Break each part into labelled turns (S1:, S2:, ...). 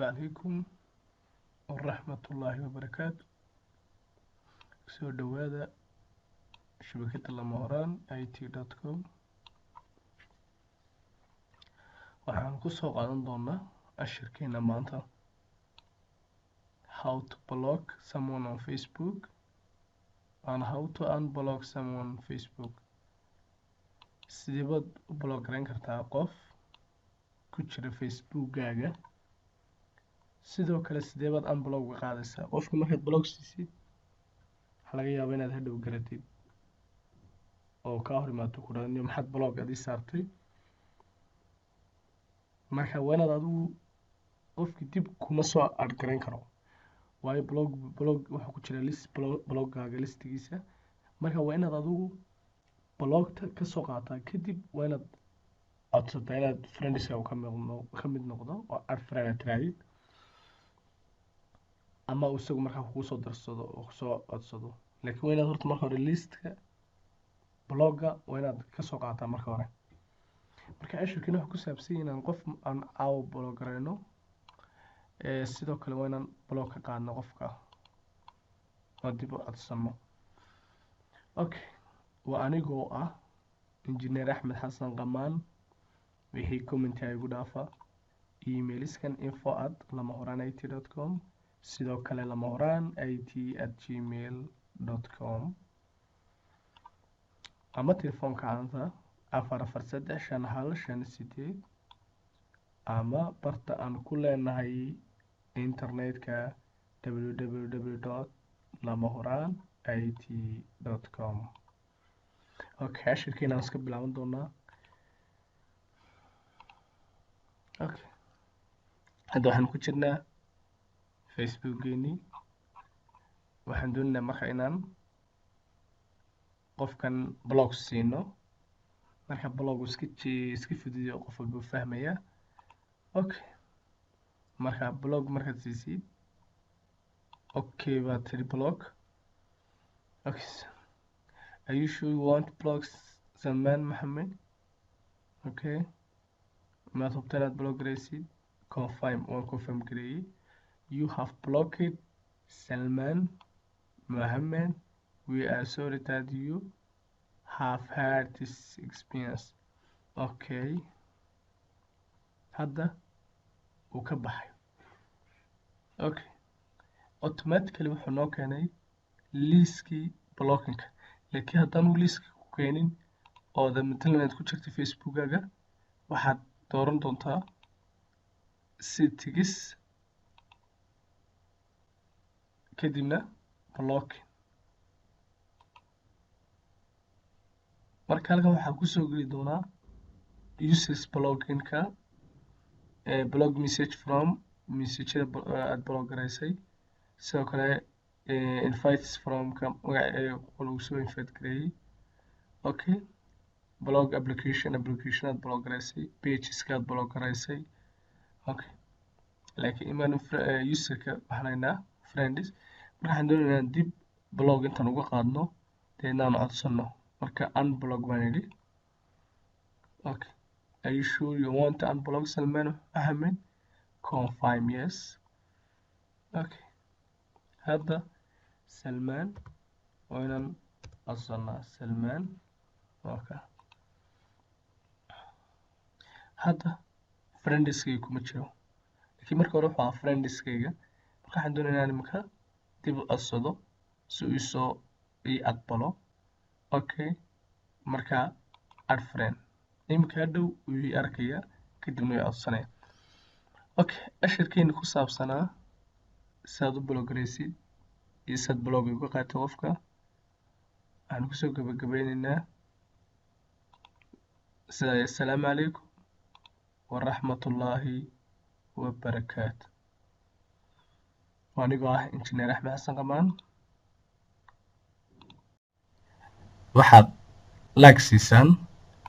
S1: Calaykum waraxmatullaahi wabarakaatu. Soo dhowaada shabakadda Lama Horaan IT.com. Waxaan ku soo qaadan doonaa cashirkeena maanta how to block someone on Facebook and how to unblock someone on Facebook. Sidee baad u block garayn kartaa qof ku jira Facebookgaaga? Sidoo kale sidee baad unblock uga qaadaysaa qofka markaad block siisid? Waxaa laga yaabaa inaad hadhow garatid oo kaa hor imaato, ku dhahdo, "Maxaad block aad ii saartay?" Marka waa inaad adigu qofkii dib kuma soo add garayn karo, waayo block wuxuu ku jira list blockgaaga listigiisa. Marka waa inaad adigu blockta kasoo qaataa, kadib waa inaad codsataa inaad friendska ka mid noqdo oo add friend aad tirahdid, ama uu isagu markaa kugu soo darsado oo kusoo codsado. Laakiin waa inaad horta marka hore listka blockga waa inaad kasoo qaataa marka hore. Marka cashirkeena wuxuu ku saabsan yahay inaan qof aan caawa block garayno, sidoo kale waa inaan block ka qaadno qofka oo dib u codsano. Okay, waa anigoo ah Engineer Axmed Xasan Qamaan. Wixii comment igu dhaafa emailskan info@lamahoraan it.com, sidoo kale lamahoraan it@gmail.com, ama telefoonka gacanta 4435158, ama barta aan ku leenahay internetka www.lamahoraan it.com. Okay, cashirkeena aan iska bilaaban doonaa. Okay, hadda waxaan ku jirnaa Facebookgeenii. Waxaan doonaynaa marka inaan qofkan block siino. Marka block iska fududiyo, qof walba fahmaya. Okay, marka block markaad siisid, okay baad tiri block. Okay, are you sure you want to block Salman Mohammed? Okay, maad hubta inaad block garaysid? Confirm, waan confirm gareeyey. You have blocked Salman Mohammed. We are sorry that you have had this experience. Okay, hadda uu ka baxay. Okay, automatically wuxuu noo keenay liiskii blockingka. Laakiin haddaanu liiska ku keenin oo da matalan aad ku jirta Facebookaga, waxaad dooran doontaa settings, kadibna blocking. Marka halkan waxaa kusoo geli doonaa users blockingka, block message from messageda aad block garaysay, sidoo kale invites fromka magaca lagu soo invite gareeyey. Okay, block application, application aad block garaysay, pageska aad block garaysay. Okay, laakiin imaan userka waxaan haynaa friends. Marka waxaan doonaynaa dib block intaan uga qaadno, deedna aan codsano. Marka unblock baan idhi. Okay, are you sure you want to unblock Salman Ahmed? Confirm, yes. Okay, hadda Salman waa inaan codsanaa. Salman, okay, hadda friendskayga kuma jiro, laakiin marka hore wuxuu ahaa friendskayga. Marka waxaan doonaynaa inaan imika dib u codsado si uu isoo ii aqbalo. Okay, marka add friend imika hadhow wuu ii arkayaa, kadibna wuu i codsanaya. Okay, cashirkeena ku saabsanaa sidaad u block garaysid iyo sidaad block uga qaatay qofka waxaan kusoo gabagabeyneynaa sidaa. Assalaamu calaykum waraxmatullaahi wabarakaatu. Anigoo ah Injineer Axmed Xasan Qamaan. Waxaad like siisaan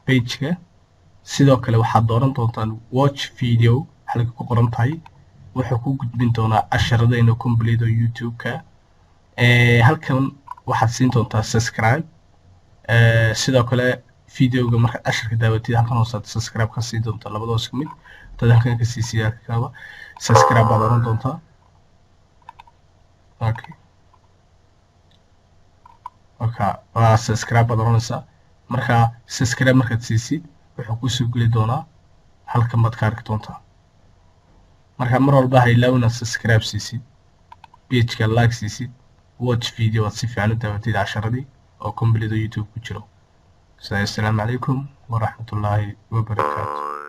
S1: pageka, sidoo kale waxaad dooran doontaan watch video halka ku qoran tahay. Wuxuu ku gudbin doonaa casharadayna complete oo YouTube-ka. Halkan waxaad siin doontaa subscribe. Sidoo kale videoga markaad casharka daawatid, halkan hoosaad subscribe ka siin doontaa. Labadoo isku mid. Dad halkan ka siisiya kaaba subscribe baad oran doontaa. Okay, marka waa subscribe baad oranaysaa. Marka subscribe markaad siisid, wuxuu kusoo geli doonaa halkan, baad ka arki doontaa. Marka mar walba ha ilaawin inaad subscribe siisid pageka, like siisid, watch video aad si fiican u daawatid casharadii oo complete oo YouTube ku jiro. Assalaamu calaykum waraxmatullaahi wabarakaatu.